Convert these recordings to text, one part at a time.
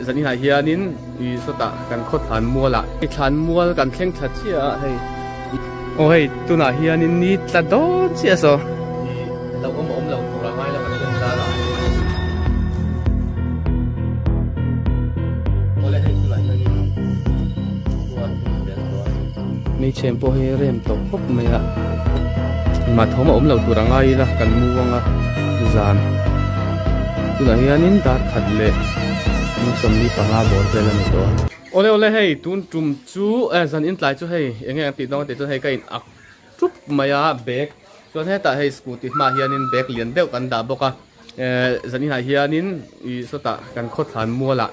Zanin ah hianin ih sawtah kan khaw thlan mual ah thlan mual kan thleng thla chiah a hei aw hei tunah hianin ni tla dawn chiah saw ih lo awm a awm lo tur a ngai lo kan en zar a awle hei tunah hianin khua a thim vel tawh a hmeichhe pawh hi rem tawh khawp mai a engmah thawm a awm lo tur a ngai ila kan mu ang a zan tunah hianin dar khat leh 45 bawr vel a ni tawh a. Awle awle hei tun tum chu eh zan in tlai chu hei eng nge ang tih dawn a tih chuan hei ka in ak tup mai a bag chuan hetah hei scooty hmaah hianin bag lian deuh kan dah bawk a eh zan inah hianin ih sawtah kan khawthlan mualah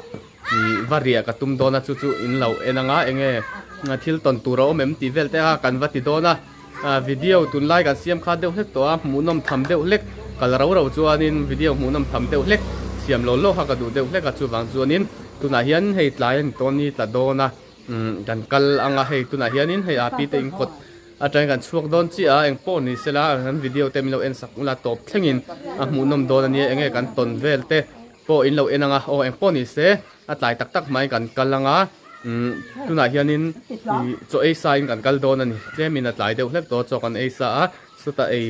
ih va riah ka tum dawn a chu chu in lo en anga eng nge thil tawn tur a awm em tih vel te kha kan va ti dawn a video tunlai kan siam kha deuh hlek tawh a hmuhnawm tham deuh hlek kal ro ro chuanin video hmuhnawm tham deuh hlek siam lo lawk kha ka duh deuh hlek a chuvang chuanin tunah hian hei tlai a ni tawn ni tla dawn a kan kal anga hei tunah hianin hei api te in kawt atangin kan chhuak dawn chiah a engpawh ni sela kan video te min lo en sak ula tawp thlengin a hmuhnawm dawn ania enge kan tawn vel te pawh in lo en anga aw engpawh ni se a tlai tak tak mai kan kal anga umm tunah hianin ih chaw ei sa in kan kal dawn a ni tlemin a tlai deuh hlek tawh a chaw kan ei sa a chutah ei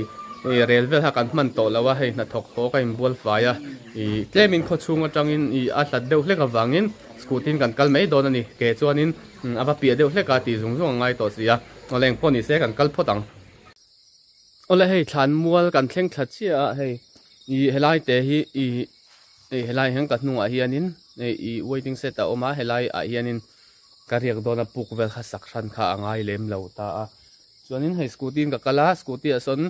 ih rel vel kha kan hman tawh lo a hei hnathawk haw ka inbual fai a ih tlemin khawchhung atangin ih a hlat deuh hlek avangin scooty in kan kal mai dawn a ni ke chuanin a va piah deuh hlek a tih zung zung a ngai tawh si a awle engpawh ni se kan kal phawt ang. Awle hei thlan mual kan thleng thla chiah a hei ih helai te hi ih hei helai hian ka hnungah hianin hei ih waiting set a awm a helai ah hianin ka riak dawn a puk vel kha sak hran kha a ngai lem lo ta a chuanin hei scooty in ka kal a scooty ah sawn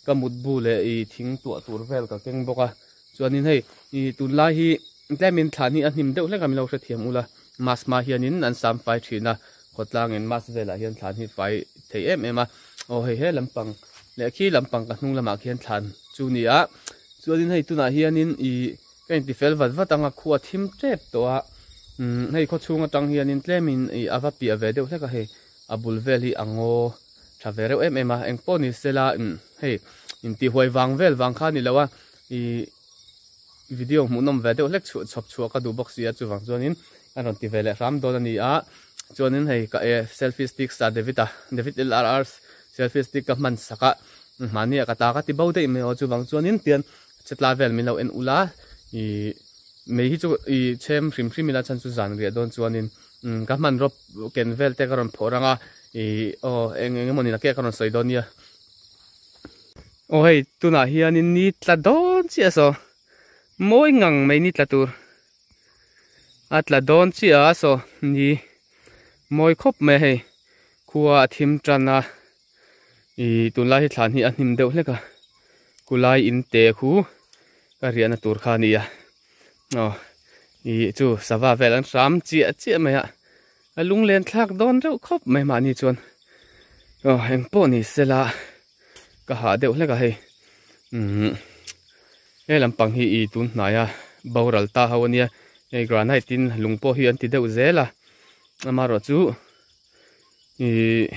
ka mutbu leh ih thing tuah tur vel ka keng bawk a chuanin hei ih tunlai hi tlemin thlan hi a hnim deuh hlek a min lo hrethiam ula mask hma hianin an sam fai thin a khawtlangin mask velah hian thlan hi fai thei em em a aw hei he lampang leh khi lampang ka hnung lamah khian thlan chu ni a chuanin hei tunah hianin ih ka inti fel vat vat ang a khua thim tep tawh a umm hei khawchhung atang hianin tlemin ih a va piah ve deuh hlek a hei a bul vel hi a ngaw tha ve reuh em em a engpawh ni sela umm hei intihuai vang vel vang kha a ni lo a ih video hmuhnawm ve deuh hlek chhuah chhawp chhuah ka duh bawk si a chuvang chuanin a rawn ti ve leh hram dawn a ni a chuanin hei ka e selfie stick star David a David LRR selfie stick ka hman sak a mahni ah ka ta ka ti bo daih mai aw chuvang chuanin tian chetla vel min lo en ula ih mei hi chu ih chhem hrim hrim ila chhan chu zan riah dawn chuanin ka hmanraw ken vel te ka rawn phawrh rang a ih aw eng eng emawni nakeh ka rawn sawi dawn nia. Aw hei tunah hianin ni tla dawn chiah saw mawi ngang mai ni tla tur a tla dawn chiah a saw ni mawi khawp mai a hei khua a thim tan a ih tunlai hi thlan hi a hnim deuh hlek a kulai in te khu ka riahna tur kha a ni a aw ih chu sava vel an hram chiah chiah mai a. A lunglen thlak dawn reuh khawp mai mahni chuan aw eng pawh ni sela ka hah deuh hlek a hei umm he lampang hi ih tun hnaia boral ta ho ania hei granite in lung pawh hi an ti deuh zel a amaherawh chu ih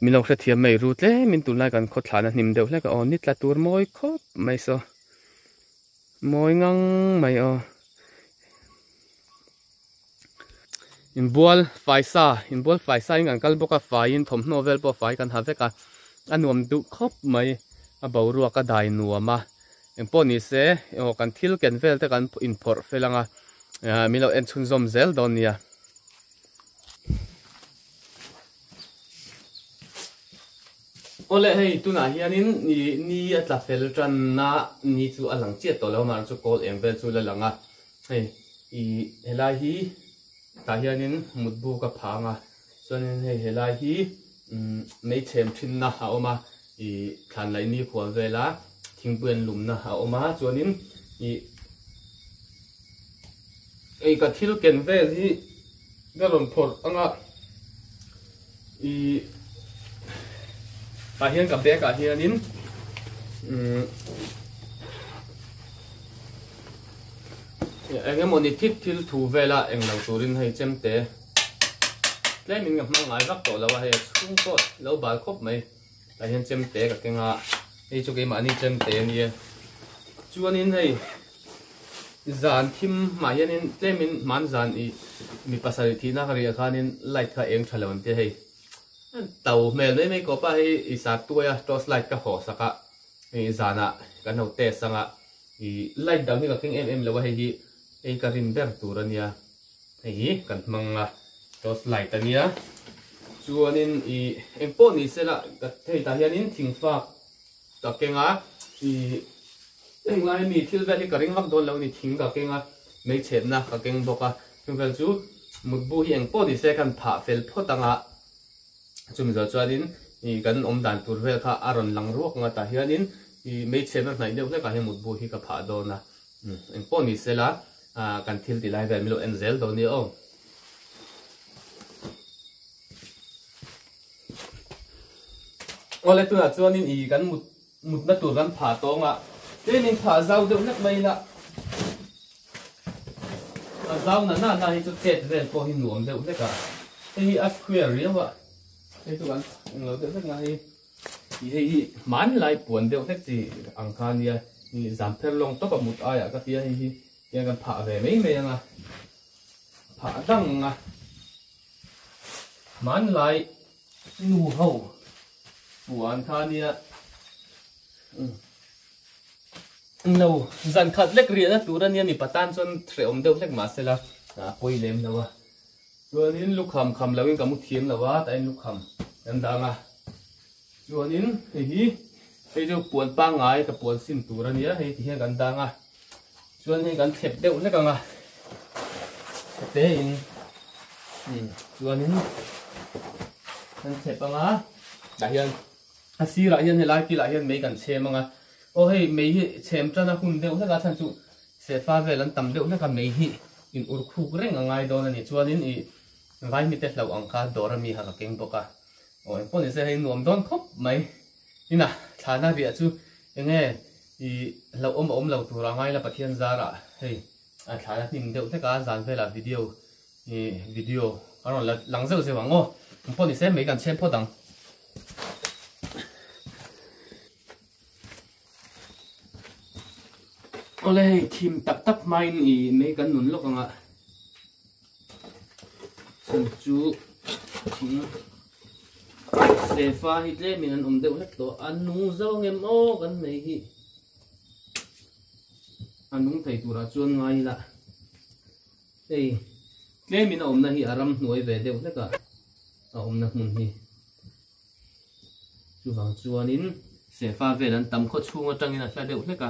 min lo hrethiam mai ru tlem in tunlai kan khawthlan a hnim deuh hlek a aw ni tla tur mawi khawp mai saw mawi ngang mai aw. Inbual fai sa inbual fai sa in kan kal bawk a faiin thawmhnaw vel pawh fai kan ha vek a a nuam duh khawp mai a boruak a dai nuam a engpawh ni se aw kan thil ken vel te kan inphawrh fel ang a min lo en chhunzawm zel dawn nia. Awle hei tunah hianin ni a tla fel tanna ni chu a lang chiah tawh lo a mahse chu kawl eng vel chu la lang a. Hei ih helai hi tah hianin mutbu ka phang a chuanin hei helai hi umm mei chhem thinna a awm a ih thlan laih ni khual vela thingpui an lumna a awm a chuanin ih hei ka thil ken vel hi ka rawn phawrh ang a ih tah hian ka bag ah hianin umm. Eng emaw ni thit thil thu vela eng lo turin hei chemte tlemin ka hmang ngai vak tawh lo a, hei a chhung pawh lo bal khawp mai tah hian chemte ka keng a, hei chu keimahni chemte a nia. Chuanin hei Zan thim hmah hianin tlemin hman zan ih mi pasarih thihna ka riah khanin light kha eng tha lo an tia hei to hmel mai mai kawp a hei ih sar tuai a torch light ka haw sak a ih zanah kan ho test anga ih light dang hi ka keng em em lo a hei hi hei ka rin ber tur a nia hei hi kan hmang a torch light a nia chuanin ih engpawh ni sela ka hei tah hianin thingfak Ka keng a, ih englai mi thil vel hi ka ring vak dawn lo ni, thing ka keng a, meichhetna ka keng bawk a, chung vel chu mutbu hi eng pawh ni se kan phah fel phawt ang a, chumi zawh chuanin ih kan awm dan tur vel kha a rawn lang ruak ang a, tah hianin ih meichhetna hnaih deuh hlekah hian mutbu hi ka phah dawn a, eng pawh ni se la kan thil ti lai vel min lo en zel dawn nia aw. Awle tunah chuanin ih kan mut mutna tur kan phah tawng a tlemin phah zau deuh hlek mai ila a zau na na na hi chu chet vel pawh hi nuam deuh hlek a hei hi a square riau a hei chu kan englo deuh hlek na hei ih hei hi hmanlai puan deuh hlek chi ang kha ania ih zam pher lawng tawp a mut aiah ka tia hei hi tiang kan phah ve mai mai ang a phah dang a. Hmanlai nu ho puan kha nia lo zan khat lek riahna tur ania mipa tan chuan hrehawm deuh hlek mahsela a pawi lem lo a chuanin lukham kham loin ka mu thiam lo a tah hian lukham kan dang a chuanin hei hi hei chu puan pangngai ka puan sin tur ania hei ti hian kan dang a. Chuan hei kan thlep deuh hlek ang a, te in chuanin kan thlep ang a, tah hian a sirah hian helai kilah hian mei kan chhem ang a, aw hei mei hi chhem tan a hun deuh hlek a chhan chu sefa vel an tam deuh hlek a mei hi in ur khuk reng a ngai dawn a ni chuanin ih vaimite hlauh ang kha dawr ami kha ka keng bawk a, aw engpawh ni se hei nuam dawn khawp mai. Ina thlana riah chu enge i hlauhawm a awm lo tur a ngai la Pathian zarah hei a thlana hnim deuh hlek a zan velah video i video a rawn la lang zeuh zeuh ang aw ang pawh ni se mai kan chhem phawt ang. Awle hei thim tak tak hmain i mei kan nun lawk ang a chhan chu thing Sefa hi tlemin an awm deuh hlek tawh a nung zo ngem aw kan nei hi a nung thei turah chuan ngai ila hei tlemin a awmna hi a ram hnuai ve deuh hlek a a awmna hmun hi chuvang chuanin sefa vel an tam khaw chhung atangin a hla deuh hlek a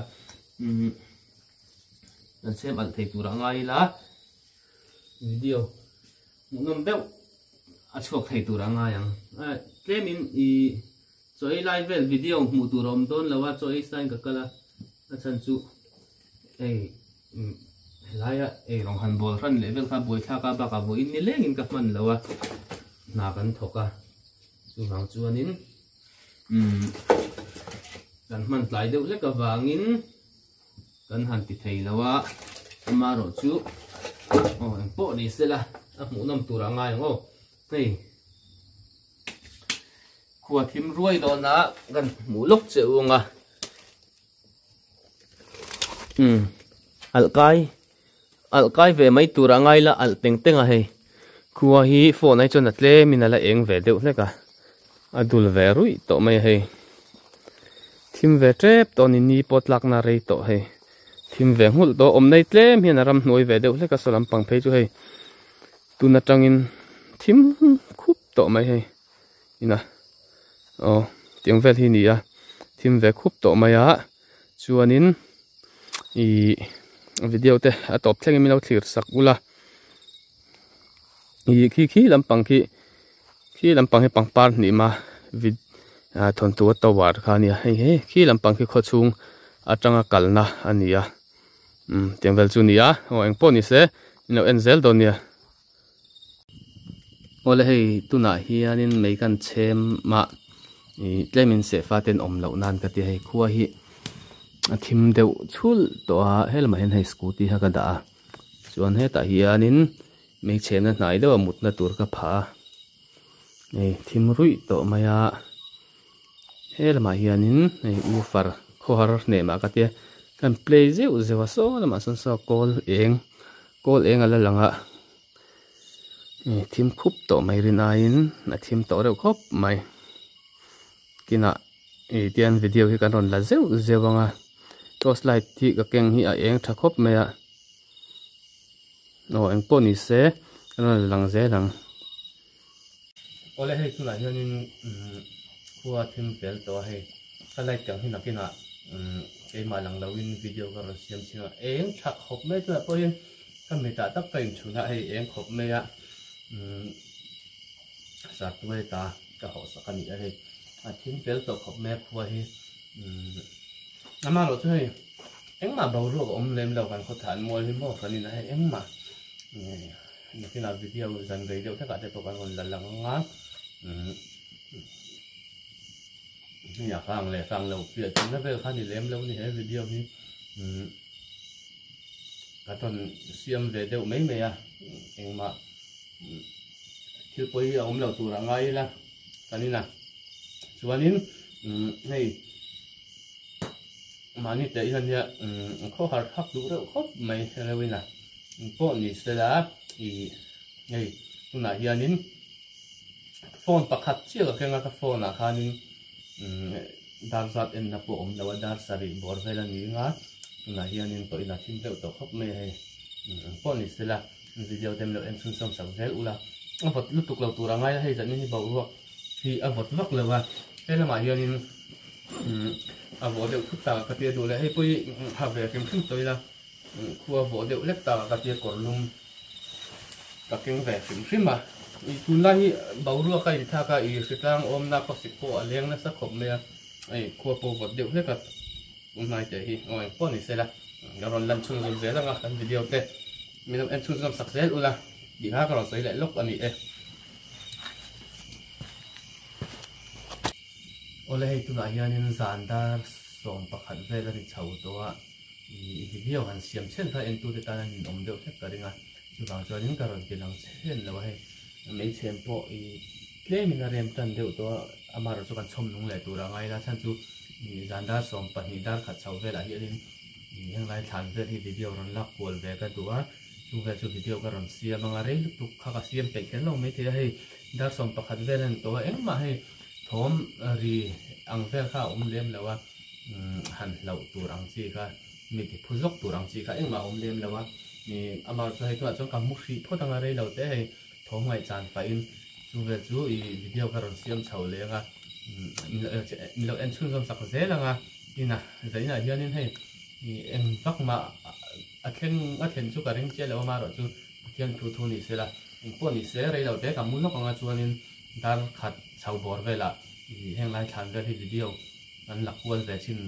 umm an chhem alh thei turah ngai ila video hmuhnawm deuh a chhuak thei tur a ngai ang tlemin i chaw ei lai vel video hmuh tur a awm dawn lo a chaw ei sain ka kal a a chhan chu hei helaia ei rawng han bawl hran leh vel kha buaithlak a bakah vawiin ni lengin ka hman lo a hna kan thawk a chuvang chuanin umm kan hman tlai deuh hlek avangin. Kan han ti thei lo a, amaherawh chu aw eng pawh ni sela a hmuhnawm tur a ngai ang aw. Hei khua thim ruai dawn a kan hmuh lawk che u ang a. Umm alh kai alh kai ve mai tur a ngai la alh teng teng a hei khua hi phone ai chuan a tlem in a la eng ve deuh hlek a a dul ve ruih tawh mai a hei. Thim ve tep tawh a ni, ni pawh tlakna a rei tawh hei. Thim ve nghulh tawh, awm nei tlem hian a ram hnuai ve deuh hlek a, saw lampang phei chu hei tun atangin thim khup tawh mai hei ina aw tiang vel hi a ni a, thim ve khup tawh mai a chuanin ih video te a tawp thlengin min lo thlir sak ula ih khi khi lampang khi. Khi lampang hi pangpar hnim a vid ah thawnthu a tower kha a nia hei hi khi lampang khi khawchhung atanga kalna a ni a umm tiang vel chu a ni a aw engpawh ni se in lo en zel dawn nia. Awle hei tunah hianin mei kan chhem a ih tlemin sehfa ten awm loh nan ka ti a hei khua hi a thim deuh chhulh tawh a helamah hian hei scooty kha ka dah a chuan hetah hianin. Hmeichhehna hnai deuh a mutna tur ka phah a, hei thim ruih tawh mai a, he lamah hianin hei u far khawhar hneh mah ka tia Kan play zeuh zeuh a saw lamah sawn saw kawl eng kawl eng a la lang a ih thim khup tawh mai rin aiin a thim tawh reuh khawp mai kinah ih tian video hi kan rawn la zeuh zeuh ang a torch light hi ka keng hi a eng tha khawp mai a aw engpawh ni se kan rawn la lang zel ang. Awle hei tunah hianin khua thim fel tawh a hei ka light kang hi nakinah keimah lang loin video ka rawn siam chhin a eng tha khawp mai tunah pawh hian ka mitah tak ka inchhun a hei eng khawp mai a sartuai ta ka hawhsak a ni a hei a thim fel tawh khawp mai a khua hi amaherawhchu hei engmah boruak a awm lem lo kan khawthah an mual hi maw kan in a hei engmah. Nakinah video zan rei deuh hlekah te pawh kan rawn la lang ang a, hei a hrang leh hrang lo fiah chhunna vel kha ni lem lo ni he video hi ka rawn siam ve deuh mai mai a, engmah thil pawi hi a awm lo tur a ngai ila kan in a, chuanin hei mahni teh hian nia khawhar thak duh reuh khawp mai reuhin a. Pawh ni sela ih hei tunah hianin phone pakhat chiah ka keng a ka phone ah khanin umm dar zat enna pawh a awm lo a dar sarih bawr vel a ni anga tunah hianin pawh inah thim deuh tawh khawp mai a hei umm pawh ni sela video te min lo en chhunzawm sak zel ula a vawt lutuk lo tur a ngai a hei zanin hi boruak hi a vawt vak lo a he lamah hianin umm a vawh deuh thut tak a ka tia duh leh hei pawh hi ha ve hrim hrim tawh ila. Khua vawh deuh lek tak a ka tia kawr lum ka keng ve hrim hrim a. I tunlai hi boruak a inthlak a, i hritlang awmna khawsik pawh a leng nasa khawp mai a, hei khua pawh vawt deuh hlek a tunlai teh hi aw engpawh ni sela ka rawn lan chhunzawm zel ang a kan video te min lo en chhunzawm sak zel ula tih kha ka rawn sawi leh lawk a ni e. Awle hei tunah hianin zan dar 11 vel a ni chho tawh a. I video han siam chhen kha entute tan a ninawm deuh hlek ka ring a, chuvang chuanin ka rawn ti lang chhen lo a hei hmeichhe pawh i tlemin a rem tan deuh tawh a, amaherawh chu kan chhawm nung leh tur a ngai la chhan chu i zan dar 12 dar khat chho velah hianin i henglai thlan vel hi video rawn lak kual ve ka duh a, chung vel chu video ka rawn siam anga rei lutuk kha ka siam peih kher lo maithei a hei dar 11 vel a ni tawh a engmah hei thawm ri ang vel kha a awm lem lo a. Han hlauh tur ang chi kha mi ti phu zawk tur ang chi kha engmah a awm lem lo a, ih amah chu hei tunah chuan ka mu hrih phawt anga rei lo te hei thawm ngaihchan pahin chu vel chu ih video kha rawn siam chho leh anga min lo en chhunzawm sak zel anga ina zainah hianin hei ih eng vak mah a thleng a thlen chu ka ring chiah lo amaherawh chu Pathian thu thu ni sela engpawh ni se rei lo te ka mu lawk anga chuanin dar khat chho bawr velah ih heng lai thlan vel hi video Kan la kual ve chin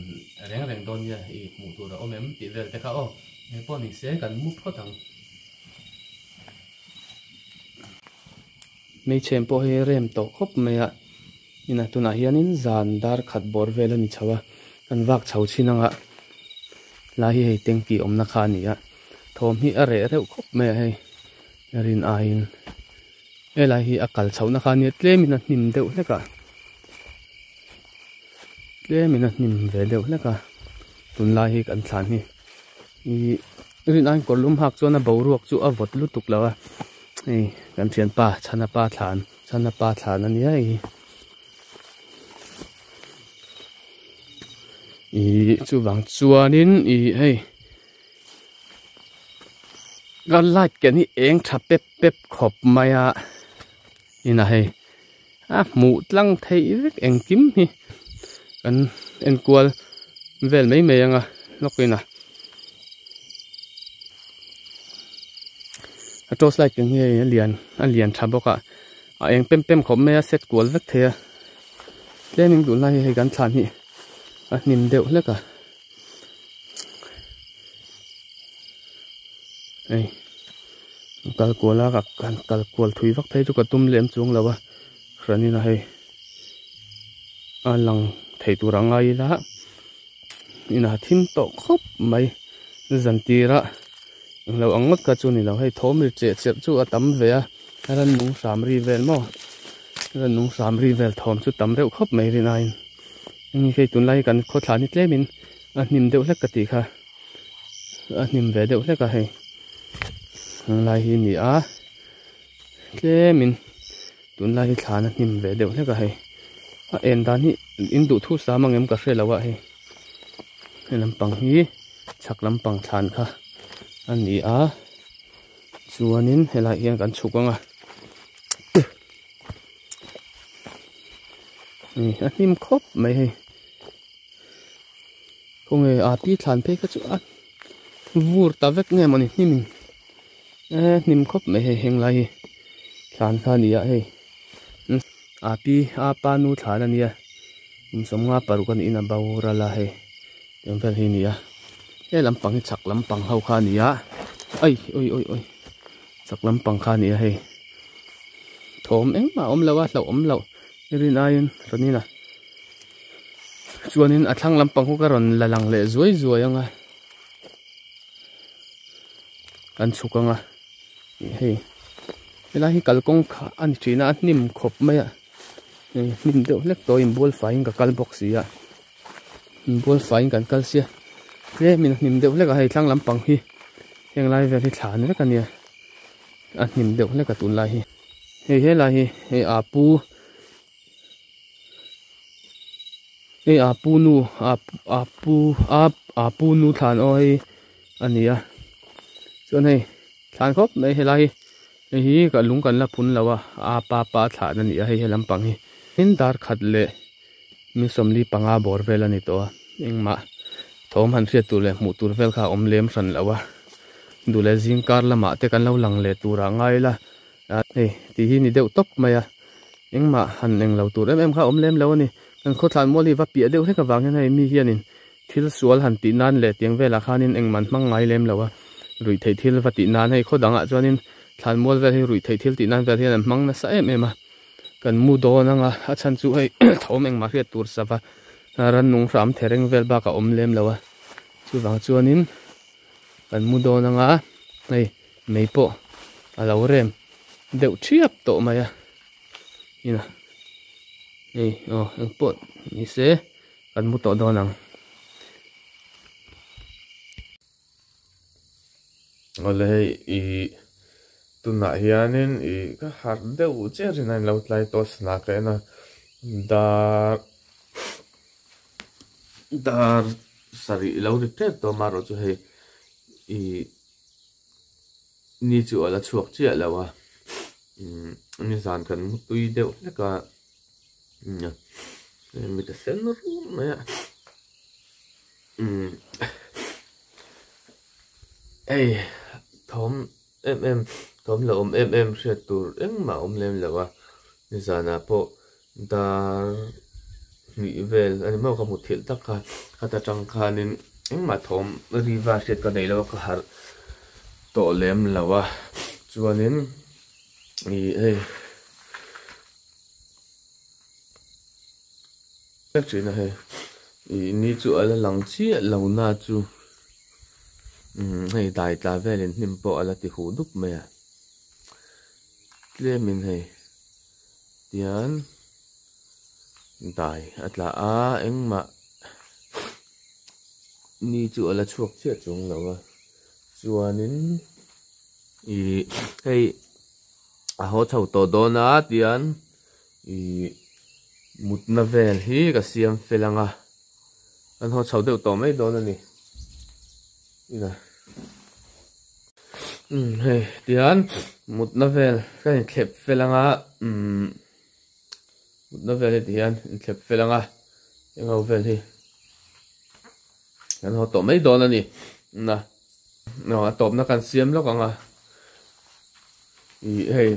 reng reng dawn nia i hmuh tur a awm em tih vel te kha aw eng pawh ni se kan mu phawt ang. Hmeichhem pawh hi rem tawh khawp mai a, inah tunah hianin zan dar khat bawr vel a ni chho a, kan vak chho chin anga lai hi hei tanky awmna kha a ni a, thawm hi a reh reuh khawp mai a hei rin aiin helai hi a kal chhohna kha a nia tlemin a hnim deuh hlek a. Tlemin a hnim ve deuh hlek a tunlai hi kan thlan hi ih rin aiin kawr lum hak chuan a boruak chu a vawt lutuk lo a hei kan thianpa chhana pa thlan chhana pa thlan a nia hei ih chuvang chuanin ih hei ka light ken hi eng tha pep pep khawp mai a inah hei. A hmuh tlang theih vek engkim hi kan enkual vel mai mai anga hlawkin a a torch light keng hi hei a lian a lian tha bawk a a eng pem pem khawp mai a set kual vek thei a tlem in tunlai hi hei kan thlan hi a hnim deuh hlek a hei kal kual a ka kal kual thui vak phei chu ka tum lem chuang lo a hranin a hei a lang thei tur a ngai ila inah thim tawh khawp mai zan tir a englo ang ngawt kha chu ni lo hei thawm ri cheh cherh chu a tam ve a rannung hram ri vel maw rannung hram ri vel thawm chu tam reuh khawp mai rin aiin. Hei tunlai hi kan khawthlan hi tlemin a hnim deuh hlek ka tih kha. A hnim ve deuh hlek a hei heng lai hi a ni a tlemin tunlai hi thlan a hnim ve deuh hlek a hei a en dan hi in duh thu sam ang em ka hre lo a hei he lampang hi chhak lampang thlan kha a ni a chuanin helaiah hian kan chhuk ang a a hnim khawp mai hei. Khawnge a pi thlan phei kha chu a vur ta vek nge mawni hnim in eh hnim khawp mai hei heng lai hi thlan kha a ni a hei a pi a pa nu thlan a nia kum sawmnga paruk a niin a boral a hei tiang vel hi a ni a he lampang hi chhak lampang ho kha a ni a ai oi oi oi chhak lampang kha a ni a hei thawm engmah a awm lo a hlauhawm loh i rin aiin rawn in a. Chuanin a thlang lampang khu ka rawn la lang leh zuai zuai ang a, kan chhuk ang a, hei helai hi kalkawng kha a ni thin a, a hnim khawp mai a, hei hnim deuh hlek tawh inbual faiin ka kal bawk si a, inbual faiin kan kal sia, tlemin a hnim deuh hlek a hei thlang lampang hi heng lai vel hi thlan vek a nia, a hnim deuh hlek a tunlai hi, hei helai hi hei a pu. Hei a pu nu a a pu a a pu nu thlan aw hei a ni a chuan hei thlan khawp mai helai hi hei hi ka lung kan la phun lo a a pa pa thlan a ni a hei he lampang hi tin dar khat leh mi sawmli panga bawr vel a ni tawh a engmah thawm han hriat tur leh hmuh tur vel kha a awm lem hran lo a duh leh zing kar lamah te kan lo lang leh turah ngai ila Hei tih hi ni deuh tawp mai a, engmah han eng lo tur em em kha a awm lem lo a ni. Kan khawthlan mual hi va piah deuh hlek avang hian hei mi hianin thil sual han tih nan leh tiang velah khanin engmah an hmang ngai lem lo a, ruih theih thil va tih nan hei khaw dangah chuanin thlan mual vel hi ruih theih thil tih nan vel hian an hmang nasa em em a, kan mu dawn ang a, a chhan chu hei thawm engmah hriat tur sava rannung hram thereng vel bak a awm lem lo a, chuvang chuanin kan mu dawn ang a hei. Mei pawh a lo rem deuh thiap tawh mai a ina hei aw eng pawh ni se kan mu tawh dawn ang. Awle hei ih tunah hianin ih ka harh deuh chiah rin a inlo tlai tawh sana ka en a dar dar sarih ilo ri tep tawh amaherawhchu hei ih. Ni chu a la chhuak chiah lo a, nizan kan mu tui deuh hlek a, mit a sen rum mai a, hei thawm em em thawm lo awm em em hriat tur engmah a awm lem lo a, nizanah pawh dar hnih vel a ni maw ka hmuthilh tak kha khata tang khanin engmah thawm riva hriat ka nei lo a ka harh tawh lem lo a chuanin ih hei thin a hei ih ni chu a la lang chiah lo na chu umm hei dai tla velin hnim pawh a la ti huh dup mai a tlemin hei. Tihian dai a tla a engmah ni chu a la chhuak chiah chuang lo a chuanin ih hei a haw chho tawh dawn a tihian ih mutna vel hi ka siam fel ang a an haw chho deuh tawh mai dawn a ni. Umm hei tihian mutna vel ka inthlep fel anga umm mutna vel hi tihian inthlep fel anga eng ho vel hi kan haw tawh mai dawn a ni na aw a tawpna kan siam lawk anga ih hei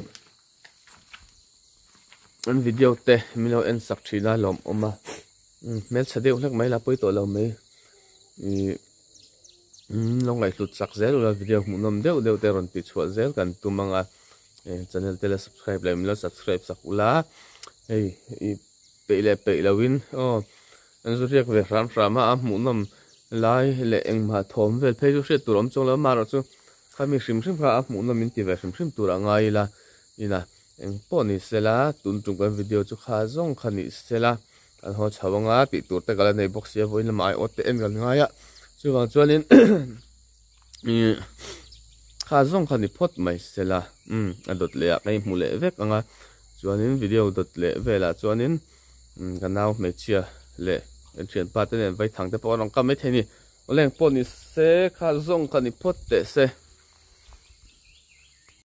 an video te min lo en sak thin a lawmawm a hmelchhe deuh hlek mai la pawi tawh lo mai ih. Umm lo ngaihhlut chak zel ula video hmuhnawm deuh deuh te rawn tih chhuah zel kan tum ang a channel te la subscribe leh min lo subscribe sak ula hei ih peih leh peih lo in aw an zu riak ve hram hram a a hmuhnawm lai leh engmah thawm vel phei chu hriat tur awm chuang lo amaherawh chu khami hrim hrim kha a hmuhnawm in ti ve hrim hrim tur a ngai ila ina engpawh ni sela tun tum kan video chu kha zawng kha ni sela. Kan haw chho anga tih tur te ka la nei bawk sia vawiin lamah aiawt te en kan ngai a chuvang chuanin Ih kha zawng kha ni phawt mai sela umm a dawt leh ah ka inhmu leh vek ang a chuanin video dawt leh velah chuanin umm ka nau hmeichhia leh kan thianpa te nen vaithang te pawh a rawn kam maithei a ni awleng pawh ni se kha zawng kha ni phawt teh se.